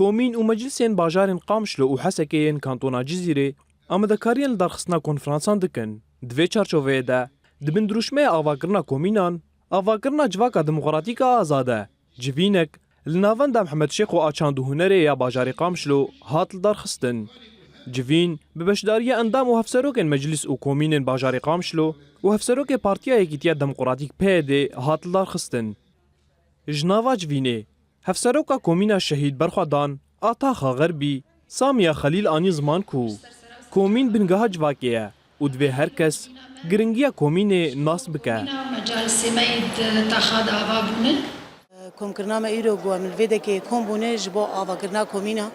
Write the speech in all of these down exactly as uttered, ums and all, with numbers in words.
Komîn û meclisên bajarên Qamişlo û Hesekê yên kantona Cizîrê amadekariyên lidarxistina konferansan dikin. Di vê çarçoveyê de, di bin dirûşmeya avakirina komînan, avakirina civaka demokratîk a azad e, civînek, li Navenda Mihemed Şêxo a Çand û Hunerê ya bajarê Qamişlo hat lidarxistin. Civîn, bi beşdariya endam û hevserokên meclis û komînên bajarê Qamişlo û hevserokê Partiya Yekîtiya Demokratîk P Y D hat lidarxistin. Ji nava civînê, hevseroka komîna Şehîd Berxwedan a Taxa Xerbî, Samiya Xelîl anî ziman ku komîn bingeha civakê ye û divê her kes giringiya komînê nas bike. Mecalisê me yê di taxa de ava bûne. Komkirina me îro ku em li vê dekê kom bûne ji bo avakirina komîna,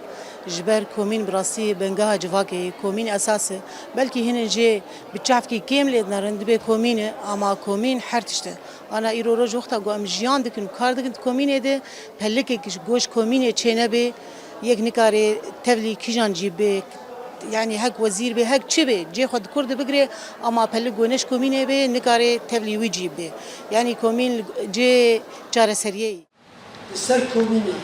ji ber komîn bi rastî bingeha civakê ye, komîn esas e. Belkî hinek jê bi çavkî kêm lê dinerin, dibê komîn e, ama komîn her tişt e. Ana îro roj wexta ku em jiyan dikin û kar dikin di komînê de, pelikek ji goş komînê çênebe, yek nikare tevlî kîjan jî bê, yanî hek wezîr bê, hek çi bê, cê xwe di kur de bigire, ama pelik ku ne ji komînê bê, nikare tevlî wî jî bê. Yanî komîn cê çareseriyê ye. Li ser komînê,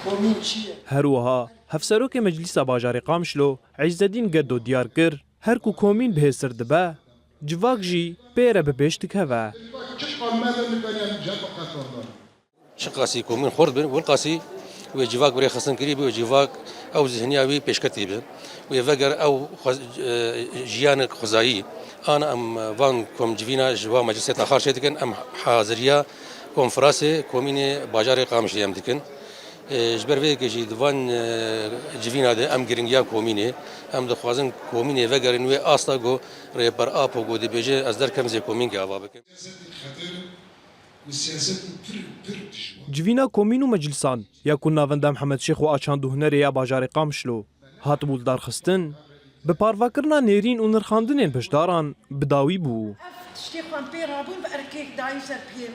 komîn çi ye? Her wiha, hevserokê Meclîsa Bajarê Qamişlo, Îzzedîn Geddo diyar kir, her ku komîn bi hêsir dibe, civak jî pê re bi pêş dikeve. Çiqasî komîn xurt bin, wilqasî wê civak bi rê xistin kirî bi, wê civak ew zihniya wî pêşketî bi. Wê veger ew xwe-, e, jiyanek xwezayî. Ana em van komcivîna ji va meclisê taxar çê dikin, em haziriya konferansê komînê bajarê Qamişlê em dikin. E, ji ber vê yekê jî di van, e, civîna de em giringiya komînê, em dixwazin komînê vegerin wê asta ku Rêber Apo ku dibêje ez derkem zê komînkê ava bikim. Siyasetên xeter û siyasetên pir, pir dijwar. Civîna komîn û meclisan ya ku navenda Mihemed Şêxo a Çand û Hunerê ya bajarê Qamişlo hatibû lidarxistin, bi parvekirina nêrîn û nirxandinên beşdaran bi dawî bû. Ev tiştê xwe em pê rabûn bi erkek dayîn ser piyê me.